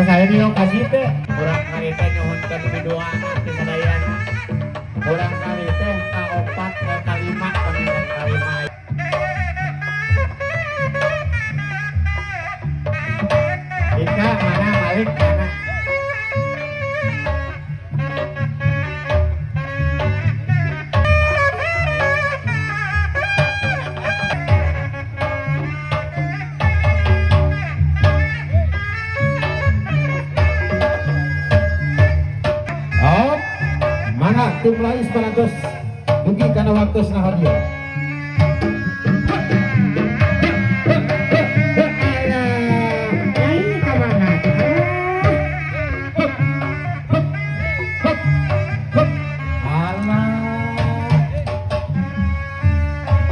Pas aya di lokasi teh urang kali teh nyuhunkeun biduana ti sadayana. Urang kali teh ka opat ka lima, ka lima. Ika mana, Malik mana? Oh, mana tim Lais parantos dugi kana waktosna hadiah. Alah, nyai ka mana? Hup, hup, hup, hup. Alah.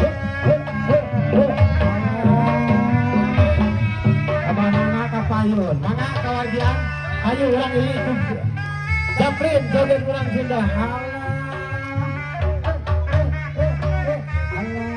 Hup, hup, hup, hup. Alah. Kamanana ka payun? Mangga kawajian. Ayo urang ini Japrin joget urang Sunda. Alah. Alah.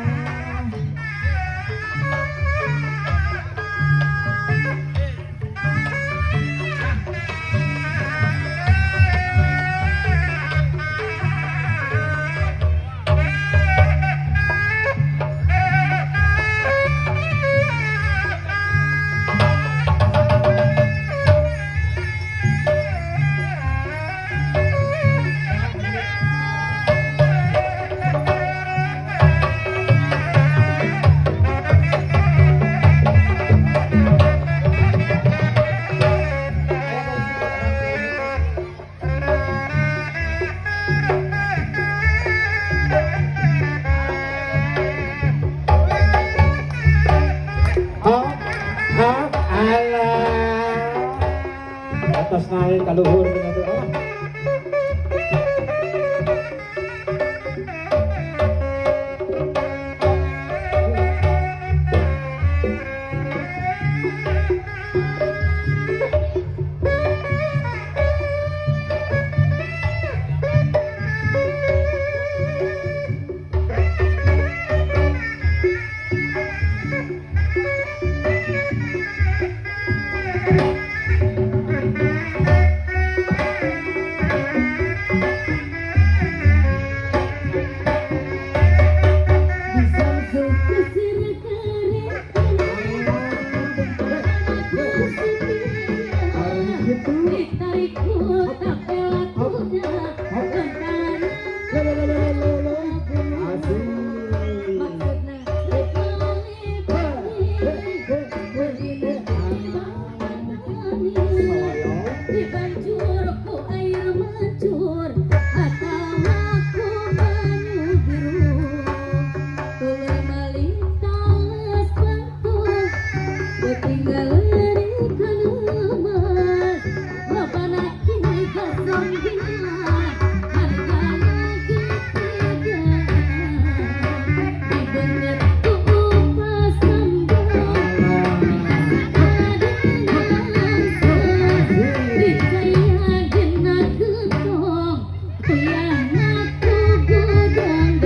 Oh, oh, alah. Atas naik ka luhur dengan tuh. Ah. Ditarik ku tapel kuda. Lo, lo, lo, lo, lo, lo. Asik. Maksudna rek meuli benih, dibanjur ku air mancur atawa ku banyu biru, tuluy meuli tales batu, tinggal ikan emas. Babana kini 9 hargana ge tigaan, dibeungeut ku upas kembang. Dicaya dina gentong, tuyahna ku gudang.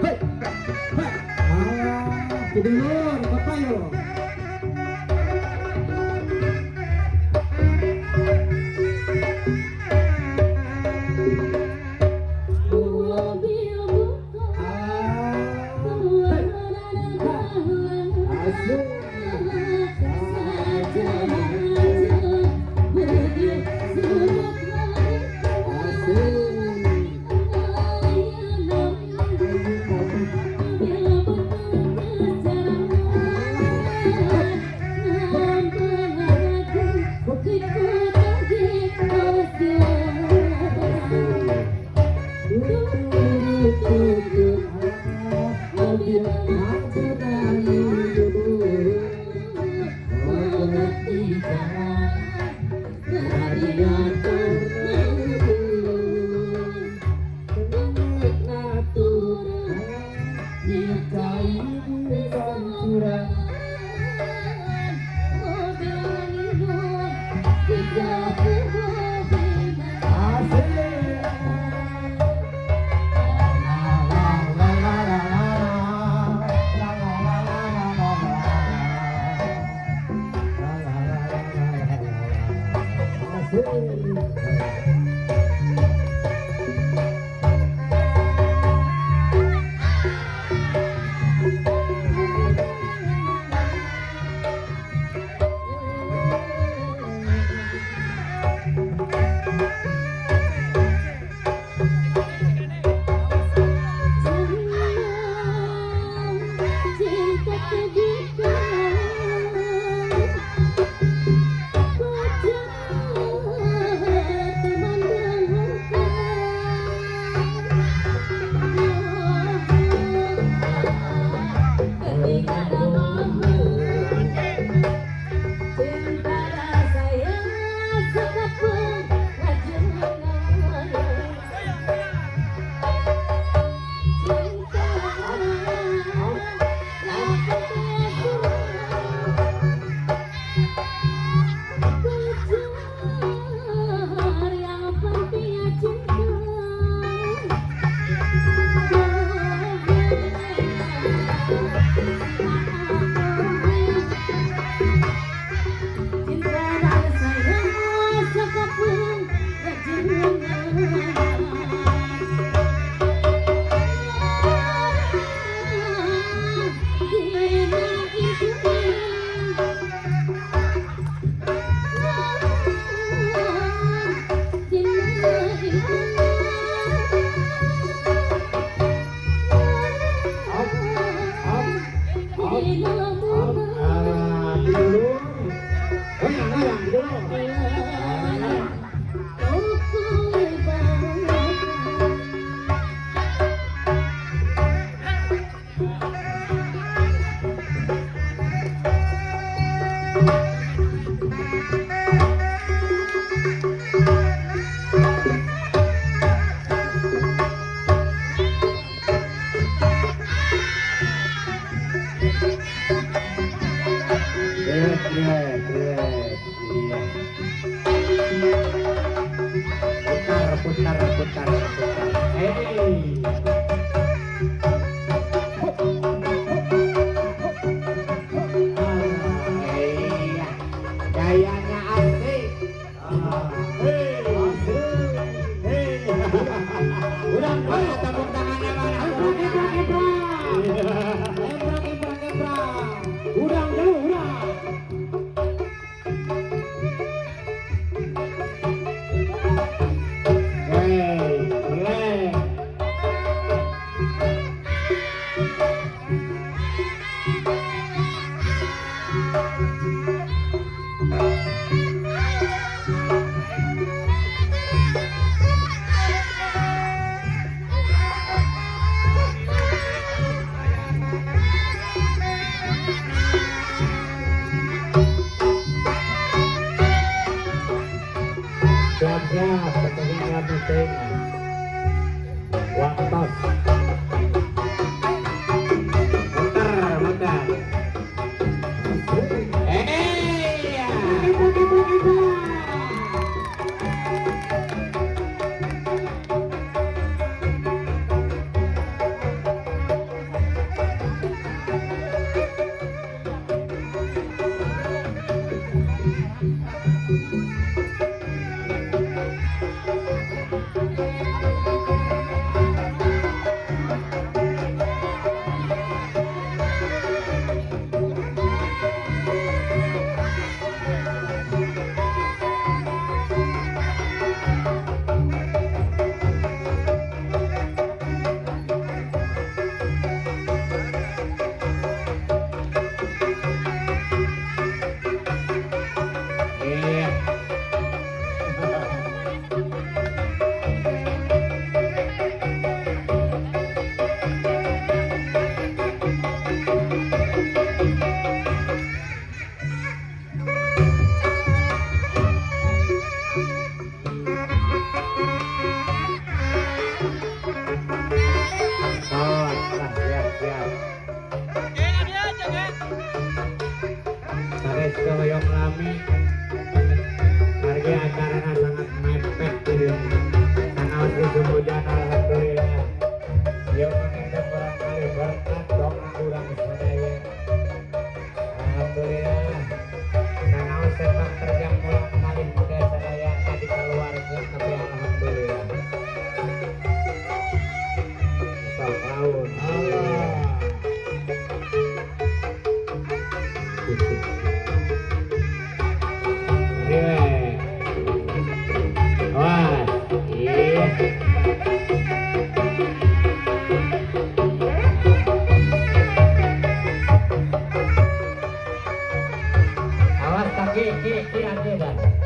Hei, hei. Ah, kidulur, kapayo. Mobil motor Ah, asik. Saja beudir surut. Asik. Bila betul. Asik. Cinta terbuka Kejar yang penting cinta. Cinta dan sayang sekepung Up, up, up, up. Ah, dulu. Goyang, goyang, dulu. Ah. Relax, relax, relax. Iya. Putar, putar, putar, putar. Hey. Hup, hup, hup, hup. Ah, iya. Gayanya asik. Ah, Hey, asik. Hey. Udah, Mana tepuk tangannya mana? Ebrak, ebrak, ebrak. Ebrak, ebrak, ebrak. Urang dulu, urang. Hey, relax. Siap-siap, ketinggalan meeting. Waktos. Muter, muter. Hey, ya. Ebrak, ebrak, ebrak. Ki ki ki ake dan.